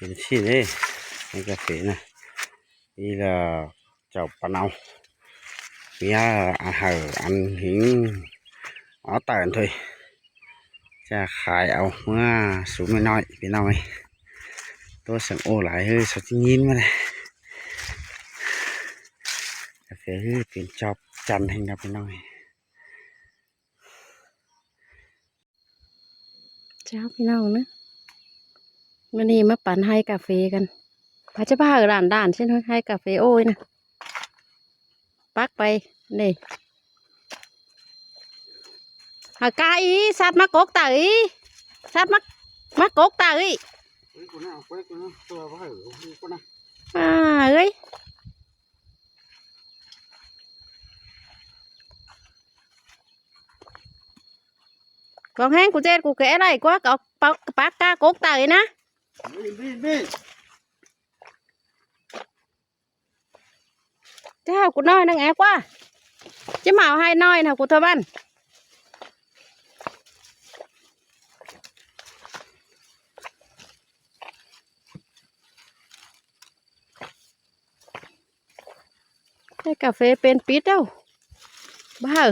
ປັນຊີ້ເດ້ ໃນກາເຟນະ ນີ້ລະເຈົ້າປາເນົາ ເມຍອາຫານອັນຫິງ ເອົາຕານເທີຍ ຈະຂາຍເອົາເມືອສູ່ແມ່ນ້ອຍພີ່ນ້ອງເອີຍ. ໂຕສັງໂອຫຼາຍເຮີ້ ສາວຈິງຍິນມາແລ້ວ ກາເຟເຮີ້ ເປັນຈອບຈັນແຮງດອກພີ່ນ້ອງເອີຍ. ເຈົ້າ ພີ່ນ້ອງເນາະ ມື້ນີ້ມາປັ່ນໄຮ່ກາເຟກັນ ພາຈະພາຫຼານດ່ານຊິນໄຮ່ກາເຟ ໂອ້ຍນະ ປັກໄປນີ້ ຫາກາອີ ສັດມາກົກຕາອີ ສັດມາ ມາກົກຕາອີ ເອີຍ ກູນະ ເອົາໄປ ກູນະ ຕົວບໍ່ໃຫ້ ກູນະ ອ່າ ເອີຍ. ກອງແຮງ ກູເຈັດ ກູແກະໄດ້ກວ່າ ກະເອົາປາກ ປາກກາກົກຕາຍນະ ເຈົ້າ ກູນ້ອຍໜຶ່ງແອກວ່າ ຈະມາເອົາໃຫ້ນ້ອຍນະ ກູເທົ່າບ້ານ. ໃຫ້ກາເຟເປັນປິດເດີ້ ບ້າ.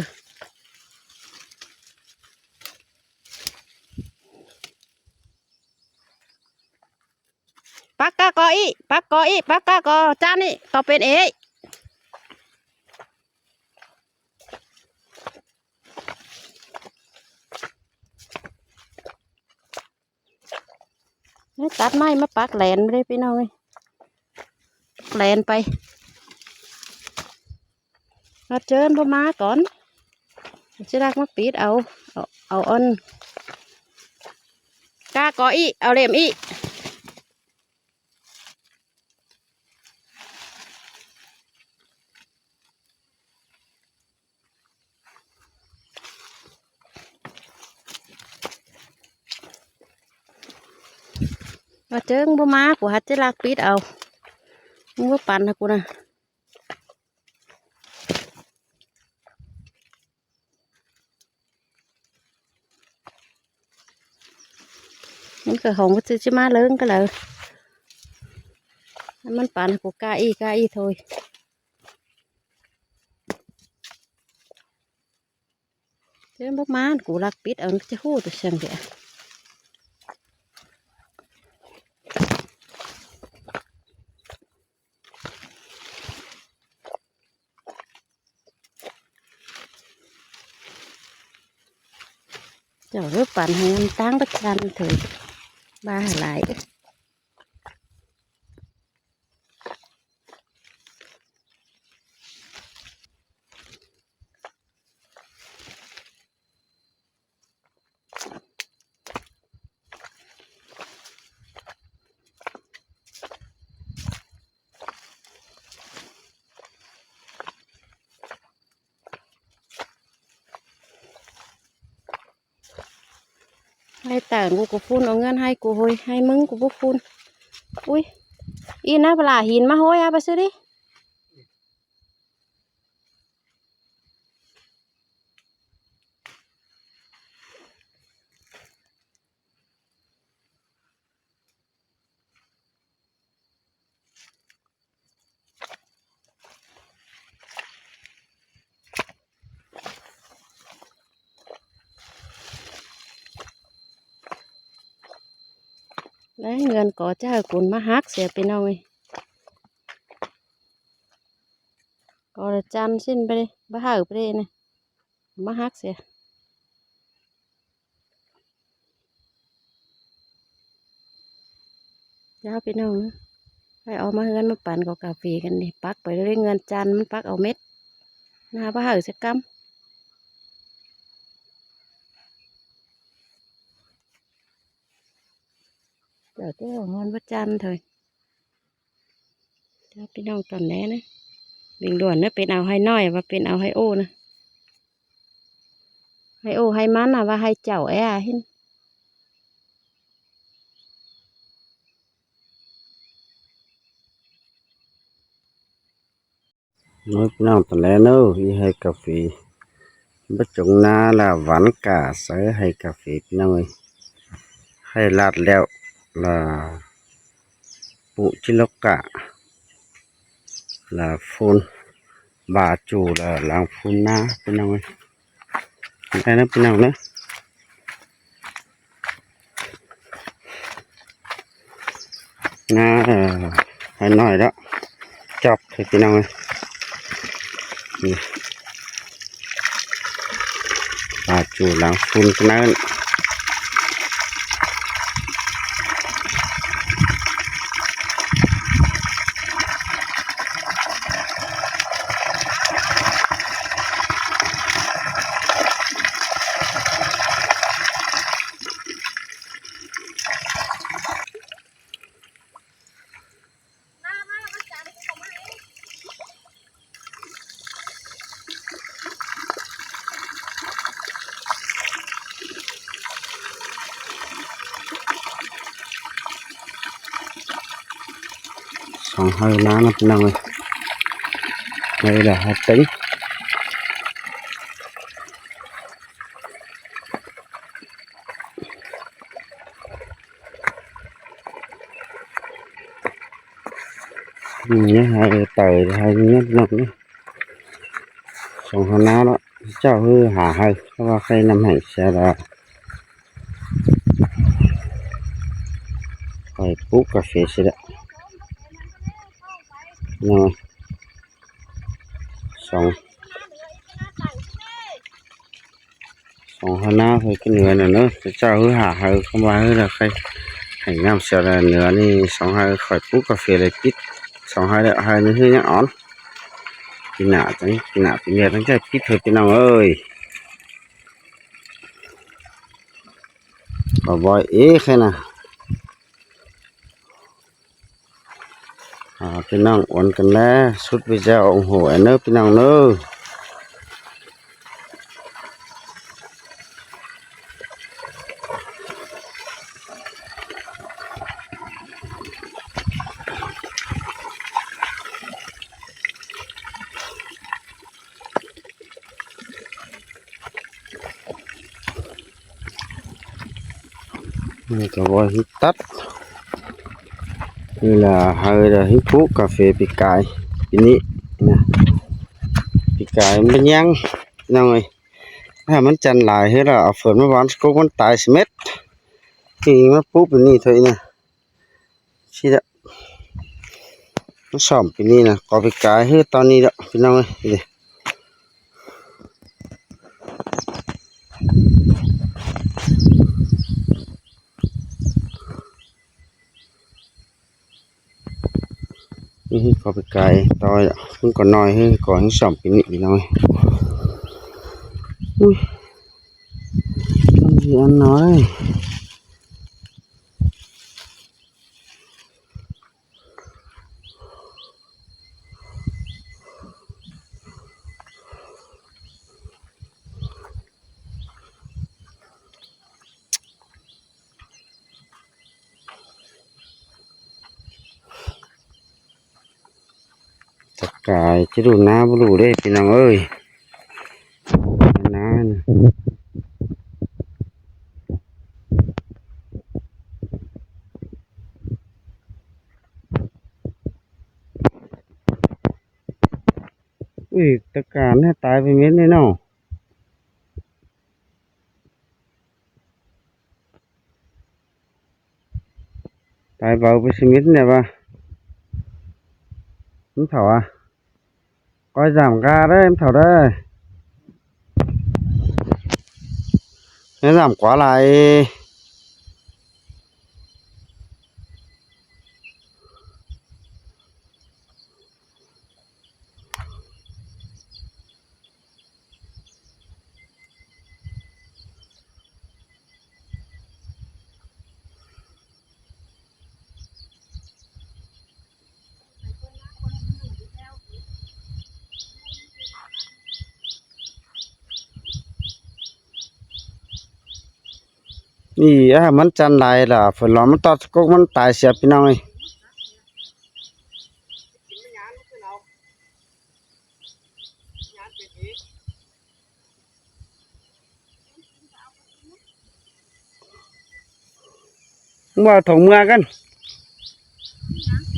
ປັກກະກໍອີ ປັກກໍອີ ປັກກະກໍຈານນີ້ກໍເປັນເອ ຕັດໄມ້ມາປັກແຫຼນເດ້ພີ່ນ້ອງເອີຍ ແຫຼນໄປ ມາເຈີນບໍ່ມາກ່ອນ ຊິລັກມາປິດເອົາ ເອົາ ເອົາອັນ ກາກໍອີ ເອົາເຫຼັ້ມອີ. ວ່າເຈີງບໍ່ມາ ກູຫາຈະລັກປິດເອົາ ມຶງບໍ່ປັນໃຫ້ກູນະ. ມັນກະຂອງມັນຊິ ຊິມາເລີງກະເລີ ມັນປານກູກາອີກາອີໂທຍ ເດີນບໍ່ມາ ກູລັກປິດເອົາ ຈະຮູ້ແຕ່ສຽງເດ. ເຈົ້າເດີ ປັນໃຫ້ມັນຕັ້ງປະຈັນເຖີ້ ບ້າຫຼາຍ. ໃຫ້ຕານກູກະຝຸ່ນ ເອົາເງິນໃຫ້ກູໂຫຍ ໃຫ້ມຶງກູບໍ່ຝຸ່ນ. ອຸ້ຍ ອີນາປະຫຼາຫີນມາໂຫຍ ເອົາໄປຊື້ດິ. ແລະເຮືອນກໍຈະໃຫ້ຄົນມາຫັກເສຍ ພີ່ນ້ອງເອີຍ. ກໍລະຈັນສິ້ນໄປເດ້ ບໍ່ເຫີໄປເດ້ນະ ມາຫັກເສຍ. ເຈົ້າ ພີ່ນ້ອງ ໃຫ້ເອົາມາເຮືອນມາປັ່ນກັບກາເຟກັນນີ້ ປັກໄປເລີຍ ເຮືອນຈັນມັນປັກເອົາເມັດ ໜ້າບໍ່ເຫີຈັກກຳ. ເຈົ້າ ເຈົ້າ ເຮືອນບໍ່ຈັນເທີຍ. ເຈົ້າ ພີ່ນ້ອງ ຕອນແລະນະ ເລັ່ງດ່ວນນະ ເປັນເອົາໄຮ່ນ້ອຍ ວ່າເປັນເອົາໄຮ່ໂອນະ ໄຮ່ໂອໄຮ່ມັນນະ ວ່າໄຮ່ເຈົ້າແອຫັ້ນ. ພີ່ນ້ອງ ຕອນແລະເນີ ອີ່ໄຮ່ກາເຟ ບໍ່ຈົງນາລະ ຫວັນກາໃສ່ໄຮ່ກາເຟ ພີ່ນ້ອງເອີຍ. ໄຮ່ລາດແລ້ວລະ ປຸຈິໂລກະ ລະພຸນ ບາຈູ ລະຫຼັງພຸນນາ ພີ່ນ້ອງເອີຍ ໄດ້ນະພີ່ນ້ອງເດີ. ນາ ເອີ ໃຫ້ໜ້ອຍແລ້ວ ຈອກໃຫ້ພີ່ນ້ອງເອີຍ. ນີ້ ປາຈູຫຼັງຝຸ່ນຂະໜາດນັ້ນ. ສອງໄຮ່ນານະພີ່ນ້ອງເອີຍ ໄຮ່ລະຫ້າເຕັງ. ນີ້ໄຮ່ໄຕໄຮ່ນີ້ພີ່ນ້ອງເອີຍ ສອງໄຮ່ນາເນາະ ເຈົ້າຄືຫ້າໄຮ່ ເພາະວ່າໄຄນ້ຳແຫ້ງເສຍລະ ຂ້ອຍປູກກາເຟເສຍລະ ເນາະ ສອງ ສອງໄຮ່ນາ ຂ້ອຍຂຶ້ນເໜືອນັ້ນເດີ ເຈົ້າຄືຫ້າໄຮ່ ຄຳວ່າຄືລະໄຄ ໃຫ້ນ້ຳເສຍລະເໜືອນີ້ສອງໄຮ່ ຂ້ອຍປູກກາເຟເລີຍປິດສອງໄຮ່ແລ້ວ ໄຮ່ໜຶ່ງຄືຍັງອ່ອນ ປີໜ້າຈັ່ງ ປີໜ້າປີເມຍຈັ່ງຈະປິດເທື່ອ ພີ່ນ້ອງເອີຍ. ບ່າວບອຍເອກໃຄນະ ອ່າ ພີ່ນ້ອງໂອນກັນແດ່ ສຸດວິເຊອາ ໂອ້ໂຫ ອັນເດີ ພີ່ນ້ອງເດີ. ນີ້ກະບໍ່ເຮັດຕັດ ນີ້ລະ ໃຫ້ລະເຮັດປູກກາເຟປີກາຍ ປີນີ້ນະ ປີກາຍມັນຍັງ ນ້ອງເອີຍ ຖ້າມັນຈັນຫຼາຍເຮັດລະເອົາເຝິນມາຫວ່ານ ກົກມັນຕາຍສະເມັດ ທີ່ມາປູກປີນີ້ເທື່ອອີກນະ. ຊີ້ລະ ມັນສ້ອມປີນີ້ນະ ກໍໄປກາຍຄືຕອນນີ້ລະ ພີ່ນ້ອງເອີຍ. ນີ້ ນີ້ກໍໄປກາຍຕໍ່ລະ ມັນກໍນ້ອຍ ຄືກໍຍັງສ້ອມປີນີ້ ພີ່ນ້ອງເອີຍ. ອຸ້ຍ ມັນຊິອັນນ້ອຍ ຕະກາຍຈະດູນາບໍ່ດູເດ້ ພີ່ນ້ອງເອີຍ ນານະ. ອຸ້ຍ ຕະການໃຫ້ຕາຍໄປເມັດເລີຍເນາະ. ຕາຍເບົາໄປຊະມິດແນ່ວ່າ ມັນເຖົ້າອະ. ກ້ອຍສາມກ້າເດີ ມັນເຖົ້າເດີ ໃຫ້ສາມກວ່າຫຼາຍ. ນີ້ ອາ ມັນຈັນຫຼາຍລະ ເພິ່ນລອງມັນຕອດກົກມັນຕາຍເສຍ ພີ່ນ້ອງເອີຍ. ມຶງວ່າຖົງເມືອກັນ. ສ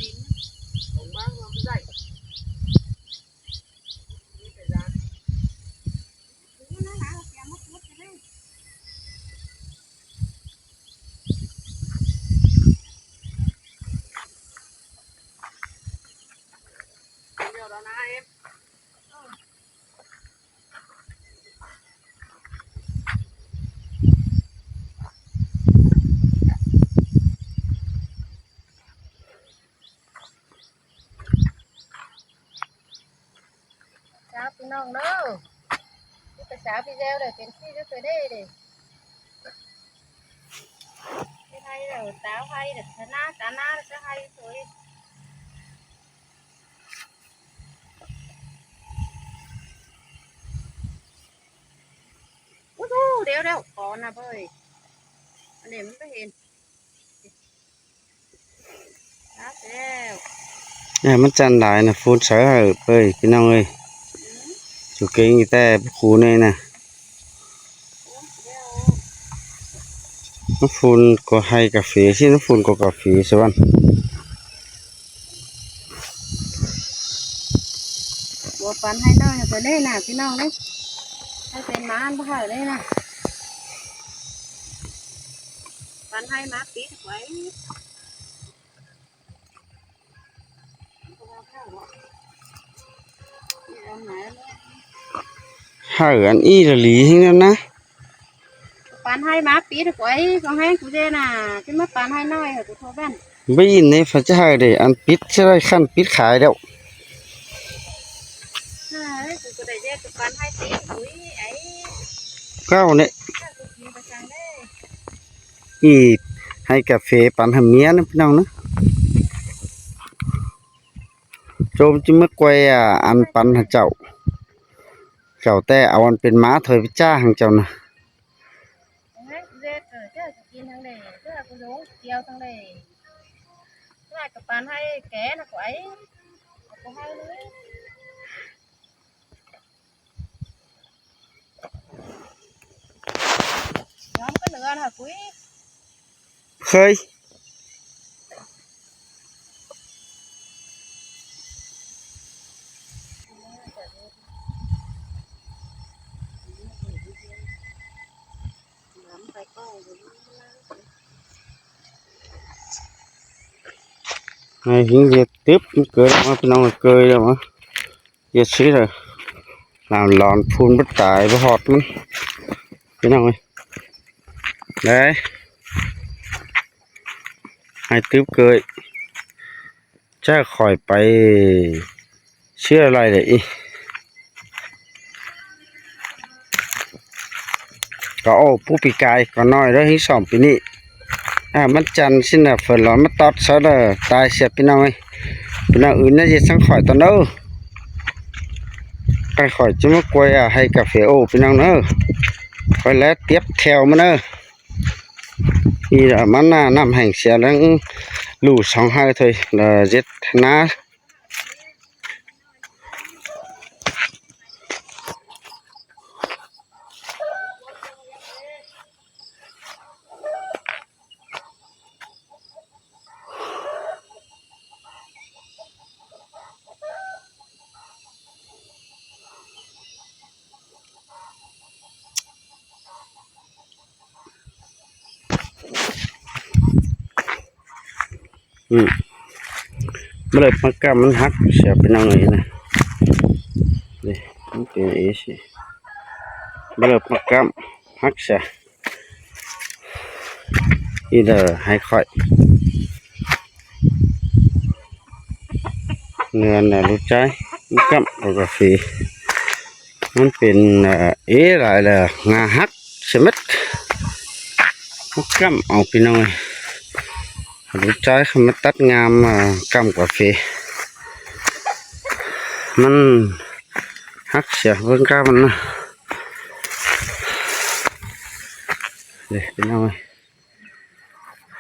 າວພີ່ນ້ອງເດີ ມີແຕ່ສາວພີ່ແວວເດີ ເປັນຊີຢູ່ເດີເດ້ ໄຮ່ເດີ ສາວໄຮ່ເດີ ຊະນາ ຕານາ ຊະໄຮ່ສວຍ ໂອ້ໂຫ ດຽວໆ ຂໍນະເບີຍ ອັນນີ້ມັນໄປເຫັນ ແລ້ວ ແລ້ວ ແນ່ ມັນຈັນຫຼາຍນະ ຝຸ່ນໃສໃຫ້ເບີຍ ພີ່ນ້ອງເອີຍ ອືມ ສຸເກັງອີແຕ່ຄູນີ້ນະ ຝົນກໍໄຮ່ກາເຟ ຊິຝົນກໍກາເຟ ສະຫວັນ ບໍ່ປານໄຮ່ນ້ອຍໂຕນີ້ນະ ພີ່ນ້ອງເອີຍ ໃຫ້ເປັນໝານບໍ່ເຮົາເດ້ນະ ປານໄຮ່ໝາປິດໄວ້ ເຮົາອັນອີ່ຫຼະຫຼີແຮງນັ້ນນະ ປານໄຮ່ໝາປິດໄວ້ ກໍແຮງກູເດນະ ຊິມາປານໄຮ່ນ້ອຍໃຫ້ກູໂທແບນ ບໍ່ຍິນເດ້ ເຂົາຈະໃຫ້ເດ້ ອັນປິດຈະໄດ້ຂັ້ນປິດຂາຍແລ້ວ ເອີ ກູກໍໄດ້ແຍກກັບປານໄຮ່ຕິ ອຸຍ ໄອ້ ເກົ້ານີ້ ເຈົ້າກໍກິນໄປຈັ່ງເດ້ ອີ່ ໃຫ້ກາເຟປັນໃຫ້ເມຍນະ ພີ່ນ້ອງນະ ໂຈມຈິມາກວຍ ອາ ອັນປັນໃຫ້ເຈົ້າ ເຈົ້າແຕ່ເອົາອັນເປັນໝາຖອຍໄປຈ້າໃຫ້ເຈົ້ານະ ເອີ ເຈົ້າຊິກິນທາງໃດ ເຈົ້າກໍລົງກ່ຽວທາງໃດ ຫຼາຍກໍປານໃຫ້ແກນະ ກວຍ ເອົາໄປໃຫ້ເລີຍ. ຍອມກັນເໜືອນະ ກຸຍ ເຄີຍ ໃຫ້ຫິງເຮັດຕຶບ ມັນເກີດອອກມາ ພີ່ນ້ອງເອີຍ ເກີຍອອກມາ. ເຮັດຊີ້ເດີ ນ້ຳຮ້ອນພຸ້ນບໍ່ຕາຍ ບໍ່ຮອດມັນ ພີ່ນ້ອງເອີຍ ໄດ້ ໃຫ້ຕຶບເກີຍ ຈະຄ່ອຍໄປເຊື້ອໄລ່ເດ້ອີກ ກໍໂອ້ ປູກປີກາຍກໍນ້ອຍເດີ ຮີສອງປີນີ້ ອ່າ ມັນຈັນຊິນະ ເຝີນຫຼອນມາຕອດເຊີເດີ ຕາຍເສຍ ພີ່ນ້ອງເອີຍ ພີ່ນ້ອງອື່ນນະ ຢ່າຊັງຂ້ອຍຕອນເດີ ຂ້ອຍຈະມາກວຍ ອ່າ ໄຮ່ກາເຟໂອ້ ພີ່ນ້ອງເດີ ຂ້ອຍແລະຕຽບແຖວມັນເດີ ອີ່ລະມັນນະ ນ້ຳແຫ້ງເສຍແລ້ວ ລູສອງໄຮ່ເທີຍ ເຈັດນາ. ອືມ ບໍ່ເລີບມາກ້ຳມັນຫັກເສຍ ພີ່ນ້ອງເອີຍນະ ນີ້ ມັນເປັນຈັ່ງຊີ້ ບໍ່ເລີບມາກ້ຳຫັກເສຍ ອີເດີໃຫ້ຂ້ອຍ ເງິນນະ ລູກຊາຍ ມັນກ້ຳເອົາກາເຟ ມັນເປັນ ເອີ ເອຫຼາຍແລ້ວ ງາຫັກ ຊະເມັດ ມັນກ້ຳເອົາ ພີ່ນ້ອງເອີຍ ລູກຊາຍເຂົາມາຕັດງາມ ອ່າ ກ້ຳກາເຟ ມັນຫັກເສຍ ເບິ່ງກ້າມັນນະ ເດ້ ພີ່ນ້ອງເອີຍ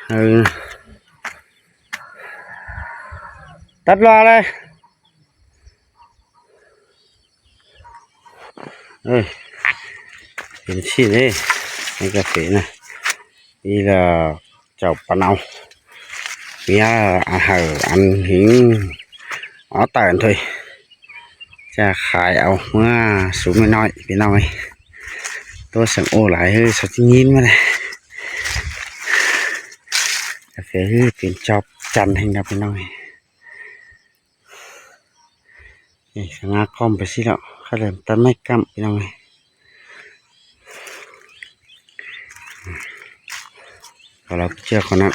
ເອີ ຕັດລໍເລີຍ. ເອີ ເປັນຊີ້ເດ້ ໃນກາເຟນະ ນີ້ລະເຈົ້າປານເອົາ ເມຍອາຫານອັນຫິງ ອໍ ຕານເທີຍ ຈະຂາຍເອົາເມືອສູ່ແມ່ນ້ອຍ ພີ່ນ້ອງເອີຍ. ໂຕສັງໂອຫຼາຍເຮີ້ ສາວຈິງຍິນມາແລ້ວ. ກາເຟເຮີ້ ເປັນຈອບຈັນແຮງນະ ພີ່ນ້ອງເອີຍ. ນີ້ສະຫງ່າກ້ອມໄປຊີ້ແລ້ວ ຂະແຫຼມຕັດໄມ້ກ້ຳ ພີ່ນ້ອງເອີຍ. ກໍລະເຈອເຂົານັ້ນ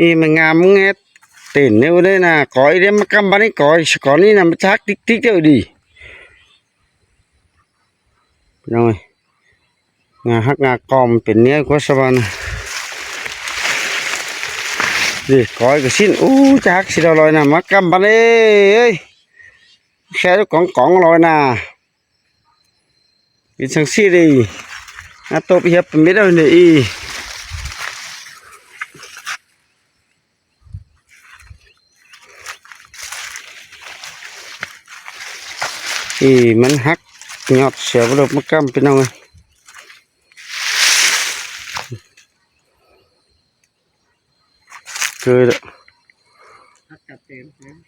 ອີ່ ມັນງາມແງດເຕັນເດ້ອເດ້ນະ. ກອຍເດ້ ມາກ້ຳບາດນີ້ ກອຍ ກອຍນີ້ນະ ມັນຈະຫັກຕິກໆເດີ ພີ່ນ້ອງເອີຍ. ງາຫັກງາກອມເປັນແນວກວ່າສະຫວັນ ນີ້ກອຍກະຊິ້ນ. ໂອ້ ຈະຫັກຊິດອວລອຍນະ ມາກ້ຳບາດນີ້ເອີຍ. ແຄ່ກອງໆລອຍນະ ເປັນຈັ່ງຊີ້ເດ້. ອາ ຕົບເຫຍບເປັນເມັດເອົານີ້ອີ. ອີ ມັນຫັກຍອດເສຍບໍ່ລົບມາກ້ຳ ພີ່ນ້ອງເອີຍ. ເກີດ ຫັກກະເຕັນ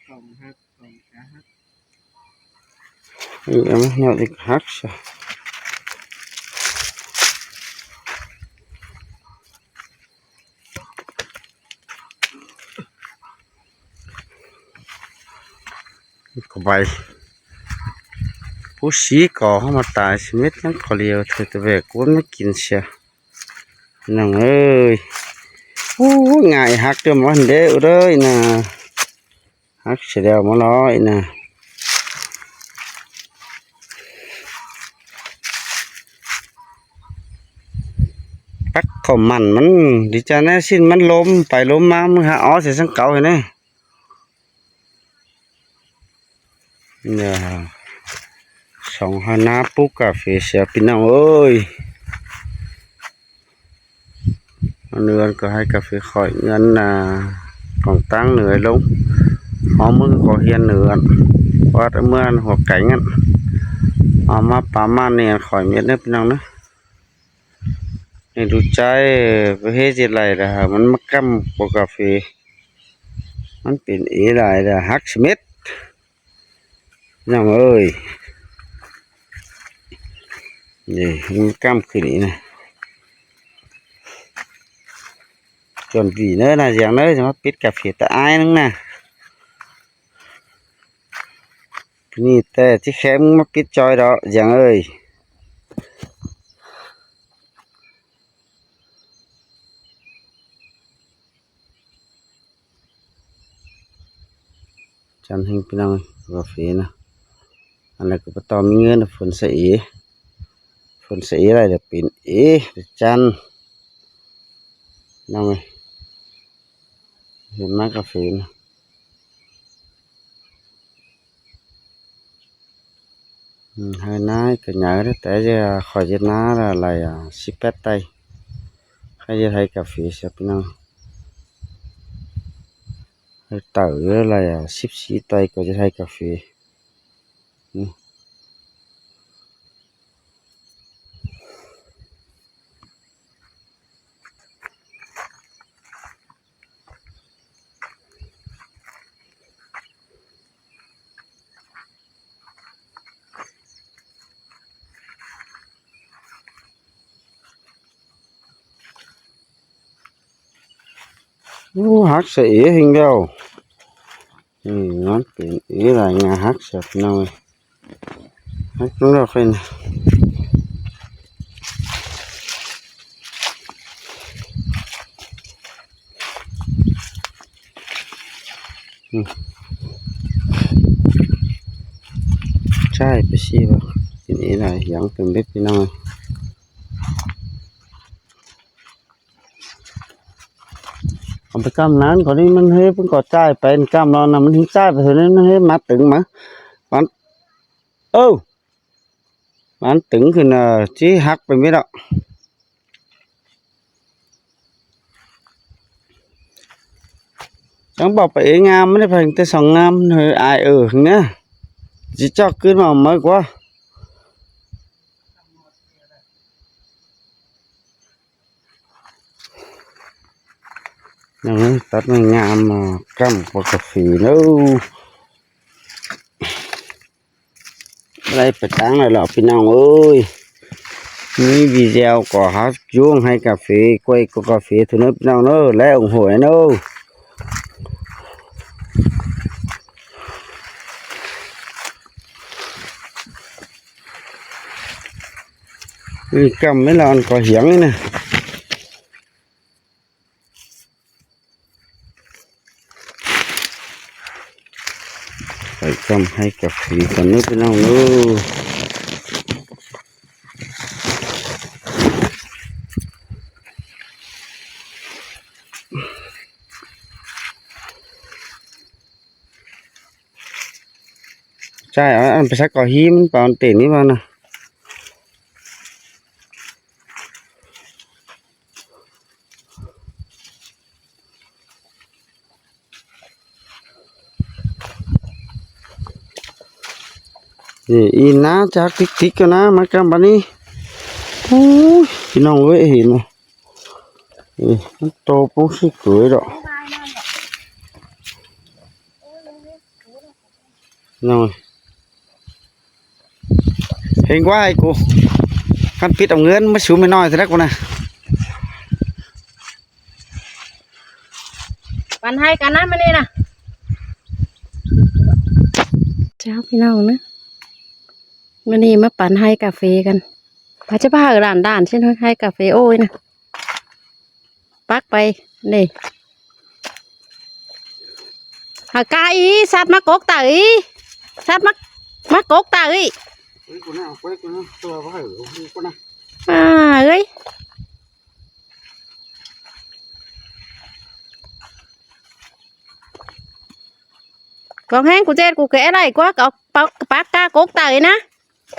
ກອງຫັກ ກອງກະຫັກ. ເອີ ເອົາມາຍອດອີກຫັກຊະ. ກະໃບ ຜູ້ສີກໍເຮົາມາຕາຍຊິເມັດຍັງຂໍຫຼຽວ ເທື່ອແຕ່ແວກກວນມາກິນເສຍ ພີ່ນ້ອງເອີຍ. ໂອ້ຍ ງາອີ່ຫັກເຕີມວ່າຫັ້ນເດ້ ເອີຍນະ. ຫັກສະແດວມາລອຍນະ ປັກເຂົ້າມັນມັນ ດີຈານແນ່ ສິ້ນມັນລົ້ມໄປລົ້ມມາ ມັນຫາອອກໃສ່ສັງເກົາໃຫ້ແນ່. ເອີ ສອງໄຮ່ນາປູກກາເຟເສຍ ພີ່ນ້ອງເອີຍ. ເຮືອນກໍໃຫ້ກາເຟຂ້ອຍ ເຮືອນ ອ່າ ຂອງຕັ້ງເໜືອລົງ ເອົາມືກໍຮຽນເໜືອ ວັດເມືອນຫົວໄກ່ຫັ້ນ ເອົາມາປະມານນີ້ ຂ້ອຍເມັດເດີ ພີ່ນ້ອງເດີ. ນີ້ດູໃຈ ປະເທດເຮັດໄລລະ ມັນມາກ້ຳບໍ່ກາເຟ ມັນເປັນເອຫຼາຍລະ ຫັກສະເມັດ. ນ້ອງເອີຍ ນີ້ມັນກ້ຳຂຶ້ນອີກນະ. ຈອນປີເນີນະ ສຽງເນີ ຈະມາປິດກາເຟຕາອ້າຍໜຶ່ງນະ. ນີ້ແຕ່ທີ່ແຄມມາປິດຈອຍດອກ ສຽງເອີຍ. ຈັນແຮງ ພີ່ນ້ອງເອີຍ ກາເຟນະ. ອັນນັ້ນກໍບໍ່ຕ້ອງມີເງິນ ຝົນສະເອ ຝົນສະເອໄດ້ ດຽວເປັນເອ ຈັນ ນ້ອງເອີຍ. ເຫັນມາກາເຟນະ. ອືມ ໄຮ່ນາກໍໃຫຍ່ແລ້ວ ແຕ່ຈະ ຂ້ອຍເຮັດນາລະໄລ່ ອາ ສິບແປດໄຮ່ ຂ້ອຍເຮັດໄຮ່ກາເຟຊະ ພີ່ນ້ອງ. ໄຮ່ເຕົາຢູ່ໄລ່ ອາ ສິບສີ່ໄຮ່ ກໍຈະໄຮ່ກາເຟ. ອືມ. ໂອ້ ຫັກສະເອແຮງແລ້ວ. ນີ້ມັນເປັນເອຫຼາຍ ງາຫັກສະເໜ່າ ຫັກແລ້ວຄ່ອຍນະ. ອືມ ໃຊ່ ໄປຊີ້ວ່າ ເປັນເອຫຼາຍ ຫຍັງເປັນເບັດ ພີ່ນ້ອງ. ເອົາໄປກຳນັ້ນ ກໍນີ້ມັນເຮັດ ເພິ່ນກໍຈ່າຍໄປກຳລາວນະ ມັນເຮັດຈ່າຍໄປເທົ່ານັ້ນ ມັນເຮັດມາຕຶງມາ ມັນ ເອີ ມັນຕຶງຂຶ້ນ ເອີ ຊິຫັກໄປເບິດແລ້ວ. ຈັ່ງບອກໄປເອງາມ ມັນໄດ້ໄປແຕ່ສອງງາມ ເຮີ ອາຍເອີ ນະ ຊິຈອກຄືນມາເໝີກວ່າ. ຍັງຕັດໄມ້ງາມມາກ້ຳກວ່າກາເຟເດີ. ບໍ່ໄດ້ໄປຕາງແລ້ວລະພີ່ນ້ອງເອີຍ, ມີວີແວວກໍຫາຢູ່ໃຫ້ກາເຟ ກ້ວຍກໍກາເຟທຸເນີພີ່ນ້ອງເດີ ແລະອົງໂຫຍເດີ. ນີ້ກ້ຳແມ່ນລະ ອັນກໍຫຽງນີ້ນະ. ໄປຊຳໃຫ້ກາເຟກ່ອນເດີພີ່ນ້ອງເດີ. ໃຊ່ ເອົາອັນໄປໃສ່ກໍຫີມັນປານເຕັນນີ້ວ່ານະ. ນີ້ອີນາຈາກຕິກໆ ກັນນະ ມາກັນບາດນີ້. ໂອ້ຍ ພີ່ນ້ອງເອີຍ ເຫັນບໍ່? ນີ້ມັນໂຕປຸງຊິເກີຍດອກ. ນ້ອຍ ເຮັງກວ່າໃຫ້ກູ ຄັນປິດເອົາເງິນມາຊູແມ່ນ້ອຍຊະແລ້ວກູນະ. ປັ່ນໄຮ່ກັນນະມື້ນີ້ນະ. ເຈົ້າ ພີ່ນ້ອງເນາະ ມື້ນີ້ມາປັ່ນໄຮ່ກາເຟກັນ. ພະຈະພາຫຼານດ່ານຊິນໄຮ່ກາເຟ ໂອ້ຍນະ. ປັກໄປນີ້ ຫາກາອີ ສັດມາກົກຕາອີ ສັດມາ ມາກົກຕາອີ. ເອີຍ ກູນະ ເອົາໄປ ກູນະ ຕົວບໍ່ໃຫ້ ກູນະ ອ່າ ເອີຍ ກອງແຮງ ກູເຈັດ ກູແກະໄດ້ກວ່າ ກະເອົາປາກ ປາກກາກົກຕາອີນະ.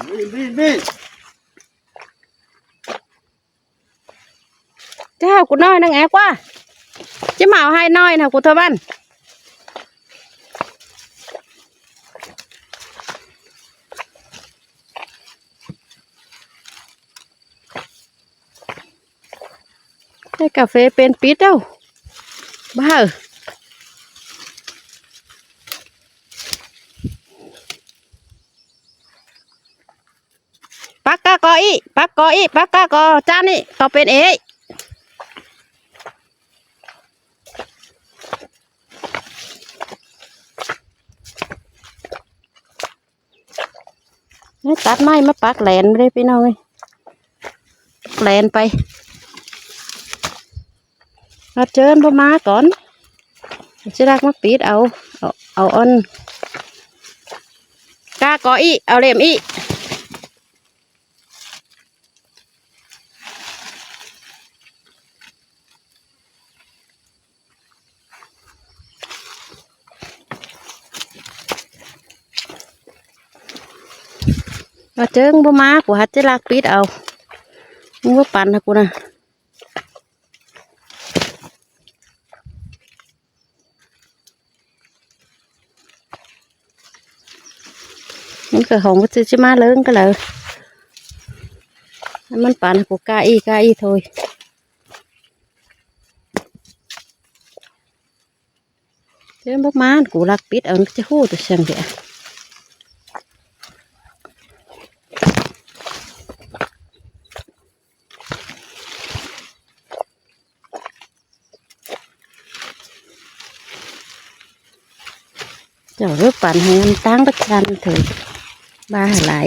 ນີ້ ນີ້ ນີ້ ເຈົ້າ ກູນ້ອຍນາງແອກວ່າ ຈະມາເອົາໄຮ່ນ້ອຍນະ ກູເທົ່າບ້ານ. ໃຫ້ກາເຟເປັນປິດເດີ້ ບ້າ. ປັກກາກໍອີ ປັກກໍອີ ປັກກາກໍຈານນີ້ກໍເປັນເອ. ຕັດໄມ້ມາປັກແຫຼນເດ້ພີ່ນ້ອງເອີຍ ແຫຼນໄປ. ມາເຈີນບໍ່ມາກ່ອນ ຊິລັກມາປິດເອົາ ເອົາ ເອົາອັນ ກາກໍອີ ເອົາເຫຼັ້ມອີ. ວ່າເຈີງບໍ່ມາ ກູຫາຈະລັກປິດເອົາ ມຶງບໍ່ປັ່ນຫາກູນະ. ມັນກະຂອງມັນຊິ ຊິມາເລີງກະເລີ ໃຫ້ມັນປານກູກາອີກາອີໂທຍ. ເດີນບໍ່ມາ ກູລັກປິດເອົາ ມັນກະຈະຮູ້ຕົວຊ່ຽງເດ. ເຈົ້າເດີ ປັ່ນໃຫ້ມັນຕັ້ງປະຈັນເຖີ ບ້າຫຼາຍ.